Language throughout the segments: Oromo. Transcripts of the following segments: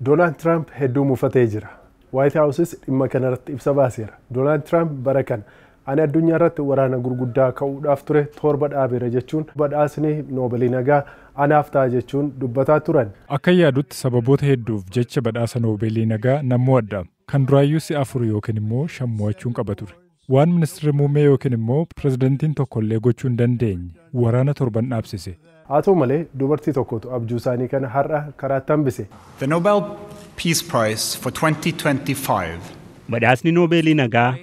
Doonaald Tiraamp hedduu mufatee jira. Waayit Haawusis dhimma kanarratti ibsa baaseera. Doonaald Tiraamp bara kana ani addunyaa irratti waraana gurguddaa ka'uudhaaf ture 7 dhaabeera jechuun badhaasni Noobeelii nagaa anaaf ta'a jechuun dubbataa turan. Akka yaadutti sababoota hedduuf jecha badhaasa Noobeelii nagaa nan mo'adha. Kan duraayyuu si'a 4 yookiin immoo 5 mo'achuun qaba ture. Waan ministeerri muummee yookiin immoo pirezidantiin tokkollee gochuu hin dandeenye waraana 7 dhaabsise. Haa ta'u malee dubartii tokkotu abjuu isaanii kana har'a karaatti hambise. The Nobel Peace Prize for 2025. Badhaasni Noobeelii nagaa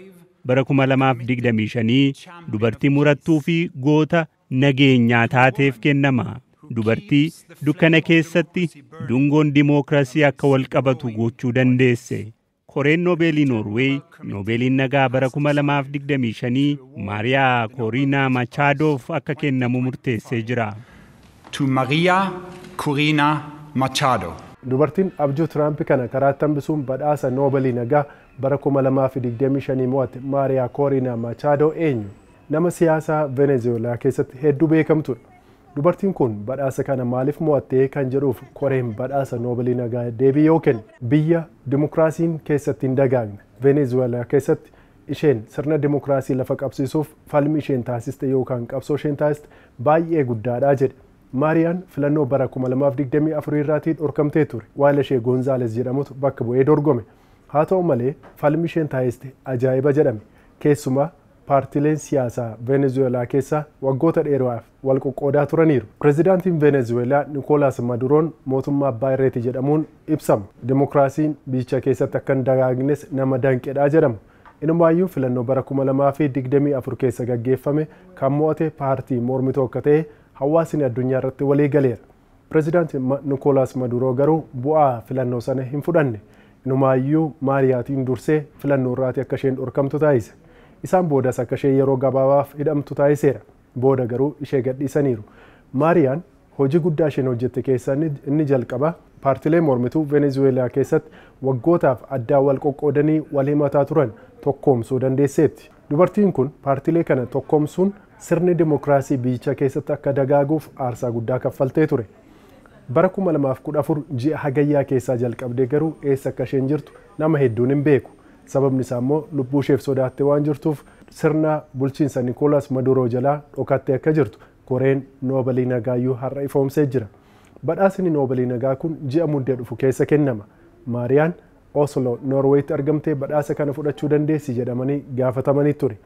bara 2025 dubartii murattuu fi goota nageenyaa taateef kennama. Dubartii dukkana keessatti dungoon dimookiraasii akka wal qabatu gochuu dandeesse. Koreen Noobeelii Noorweey Noobeeliin nagaa bara 2025 Maariyaa Kooriinaa Machaadoof akka kennamu murteessee jira. To Maria Corina Machado. Dubartiin abjuu Tiraamp kana karaatti hambisuun badhaasa Noobeelii nagaa bara 2025 mo'atte Maariyaa Kooriinaa Machaadoo eenyu? Nama siyaasaa Venezuelaa keessatti hedduu beekamtudha. Dubartiin kun badhaasa kana maaliif mo'attee kan jedhuuf koreen badhaasa Noobeelii nagaa deebii yoo kennu biyya dimokiraasiin keessatti hin dagaagne Venezuelaa keessatti isheen sirna dimokiraasii lafa qabsiisuuf falmi isheen taasiste yookaan qabsoo isheen taasiste baay'ee guddaadha jedhe. Maariyaan filannoo bara 2024 irraatii dhorkamtee ture. Waa'ee ishee Goonzaales jedhamutu bakka bu'ee dorgome. Haa ta'u malee falmi isheen taasiste ajaa'iba jedhame. Keessumaa paartileen siyaasaa Venezuelaa keessaa waggoota dheeraaf wal qoqqoodaa turaniiru. Pirezidaantiin Venezuelaa Nikoolaas Maduroon mootummaa abbaa irreeti jedhamuun ibsama. Dimokiraasiin biyyicha keessatti akka hin dagaagnes nama danqedhaa jedhamu. Inumaayyuu filannoo bara 2024 keessa gaggeeffame kan mo'ate paartii mormituu akka ta'e hawaasni addunyaa irratti walii galeera. Pirezidaanti Nikoolaas Maduroo garuu bu'aa filannoo sana hin fudhanne. Inumaayyuu Maariyaatiin dursee filannoo irraatii akka isheen dhorkamtu taasise. Isaan boodas akka isheen yeroo gabaabaaf hidhamtu taasiseera. Booda garuu ishee gadhiisaniiru. Maariyaan hojii guddaa isheen hojjette keessaa inni jalqaba paartilee mormituu Venezuelaa keessatti waggootaaf addaan wal qoqqoodanii wal himataa turan tokkoomsuu dandeesseetti. Dubartiin kun paartilee kana tokkoomsuun sirni dimokiraasii biyyicha keessatti akka dagaaguuf aarsaa guddaa kaffaltee ture. Bara 2014 ji'a hagayyaa keessaa jalqabdee garuu eessa akka isheen jirtu nama hedduun hin beeku. Sababni isaa immoo lubbuu isheef sodaattee waan jirtuuf sirna bulchiinsa Nikoolaas Maduroo jalaa dhokattee akka jirtu koreen Noobeelii nagaayyuu har'a ifoomsee jira. Badhaasni Noobeelii nagaa kun ji'a muddee dhufu keessa kennama. Maariyaan Oslo Noorweetti argamtee badhaasa kana fudhachuu dandeessi jedhamanii gaafatamanii ture.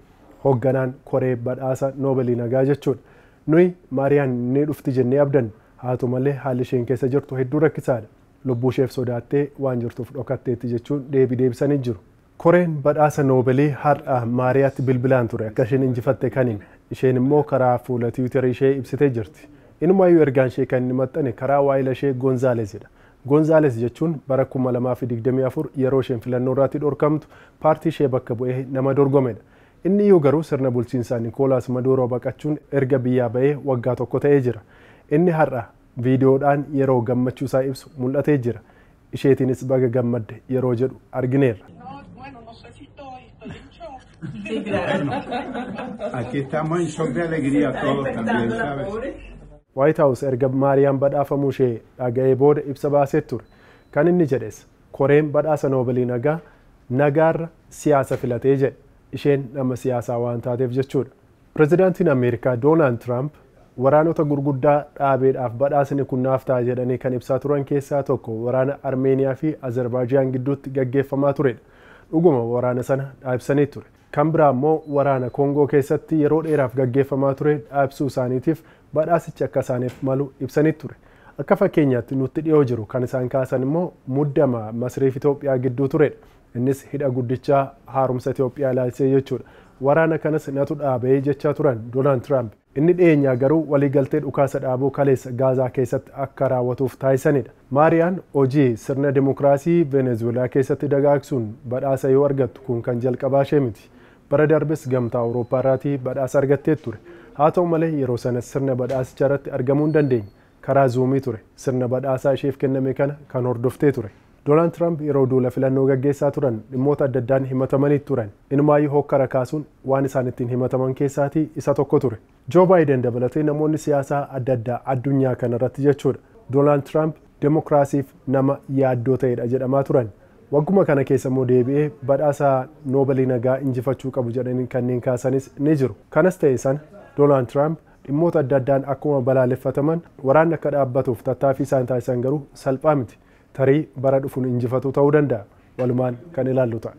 Hoogganaan koree badhaasa Noobeelii nagaa jechuudha. Nuyi Maariyaan ni dhufti jennee abdanna. Haa ta'u malee haalli isheen keessa jirtu hedduu rakkisaadha. Lubbuu isheef sodaattee waan jirtuuf dhokatteetti jechuun deebii deebisanii jiru. Koreen badhaasa Noobeelii har'a Maariyaatti bilbilaan ture akka isheen injifatte kan hime. Isheen immoo karaa fuula Tiwiitarii ishee ibsitee jirti. Inumaayyuu ergaan ishee kan inni maxxane karaa waayila ishee Goonzaalesidha. Goonzaales jechuun bara 2024 yeroo isheen filannoo irratti dhorkamtu paartii ishee bakka bu'ee nama dorgomedha. Inni iyyuu garuu sirna bulchiinsaa Nikoolaas Maduroo baqachuun erga biyyaa ba'ee waggaa tokko ta'ee jira. Inni har'a viidiyoodhaan yeroo gammachuu isaa ibsu mul'atee jira. Isheetiinis baga gammadde yeroo jedhu argineerra. Aquí estamos en shock de alegría todos también, ¿sabes? Waayit Haawus erga Maariyaan badhaafamuu ishee dhaga'ee booda ibsa baasee ture. Kan inni jedhes koreen badhaasa Noobeelii nagaa nagaarra siyaasa filatee jedhe. Isheen nama siyaasaa waan taateef jechuudha. Pirezidaantiin Ameerikaa Doonaald Tiraamp waraanota gurguddaa dhaabeedhaaf badhaasni kun naaf ta'a jedhanii kan ibsaa turan keessaa tokko waraana Armeeniyaa fi Azerbaajaan gidduutti gaggeeffamaa turedha. Dhuguma waraana sana dhaabsanii ture. Kan biraa immoo waraana Koongoo keessatti yeroo dheeraaf gaggeeffamaa ture dhaabsuu isaaniitiif badhaasichi akka isaaniif malu ibsanii ture. Akka fakkeenyaatti nutti dhiyoo jiru kan isaan kaasan immoo muddama Masriif Itoophiyaa gidduu turedha. Innis hidha guddichaa haaromsa Itoophiyaa ilaalchisee jechuudha. Waraana kanas natu dhaabee jechaa turan Doonaald Tiraamp. Inni dhiyeenyaa garuu waliigaltee dhukaasa dhaabuu kaleessa Gaazaa keessatti akka raawwatuuf taasisanidha. Maariyaan hojii sirna dimokiraasii Venezuelaa keessatti dagaagsuun badhaasa yoo argattu kun kan jalqabaa ishee miti. Bara darbes gamtaa Awurooppaa irraatii badhaasa argattee ture. Haa ta'u malee yeroo sana sirna badhaasicha irratti argamuu hin dandeenye. Karaa zuumii ture. Sirna badhaasaa isheef kenname kana kan hordoftee ture. Doonaald Tiraamp yeroo duula filannoo gaggeessaa turan dhimmoota adda addaan himatamanii turan. Inumaayyuu hokkara kaasuun waan isaan ittiin himataman keessaatii isa tokko ture. Joo Baayiden dabalatee namoonni siyaasaa adda addaa addunyaa kanarratti jechuudha. Doonaald Tiraamp Demokiraasiif nama yaaddoo ta'edha jedhamaa turan. Wagguma kana keessa immoo deebi'ee badhaasa Noobeelii nagaa injifachuu qabu jedhanii kanneen kaasanis ni jiru. Kanas ta'e sana, Doonaald Tiraamp dhimmoota adda addaan akkuma balaaleffataman, waraanni akka dhaabbatuuf tattaaffii isaan taasisan garuu salphaa miti. Tarii bara dhufuun injifatu ta'uu danda'a. Walumaan kan ilaallu ta'a.